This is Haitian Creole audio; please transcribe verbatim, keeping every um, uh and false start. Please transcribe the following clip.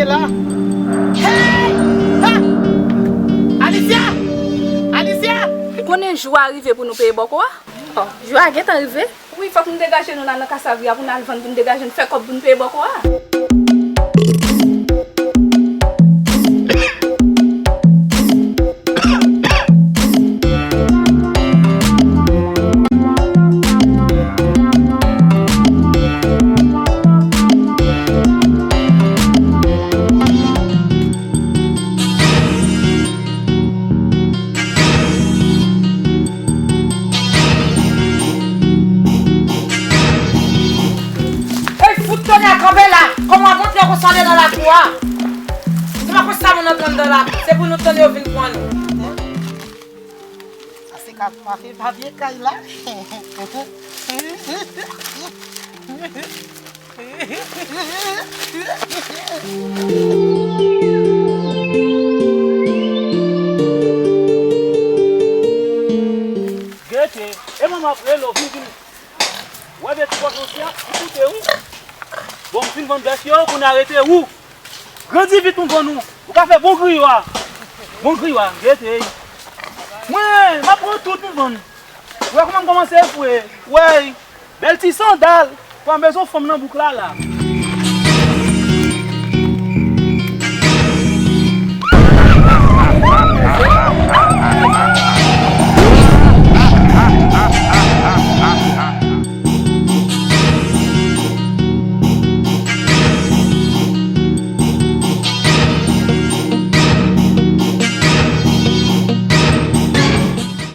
la. Hey! Ha! Alicia! Alicia! Ou konnen jou a rive pou nou peye bòkò a? Oh, jou a gentan rive. Wi, fòk nou degaje nou la nan Kasavri a pou n al vann, pou n degaje n fè kòb pou n peye bòkò a. Ey, fout tonè, kanpe la! Kòman w ap antre konsa anndan lakou a? Se pa konsa moun antre anndan lakou, se pou nou tann yo vin pran nou. Sa se ka mache papye kay la. Gete, e manman ap rele w, vin, vin. Wè bèt pòt ansyen an, li koute wi. Bon, m fin vann bèt yo, kounye a rete ou. Grandi vit, m vann ou. Ou ka fè bon griyo a. Bon griyo a, gete. Mwen, m ap pran tout, m vann. Ou wè kòman m kòmanse fre. Wè, bèl ti sandal. Fò m bezwen fanm nan bouk la, la.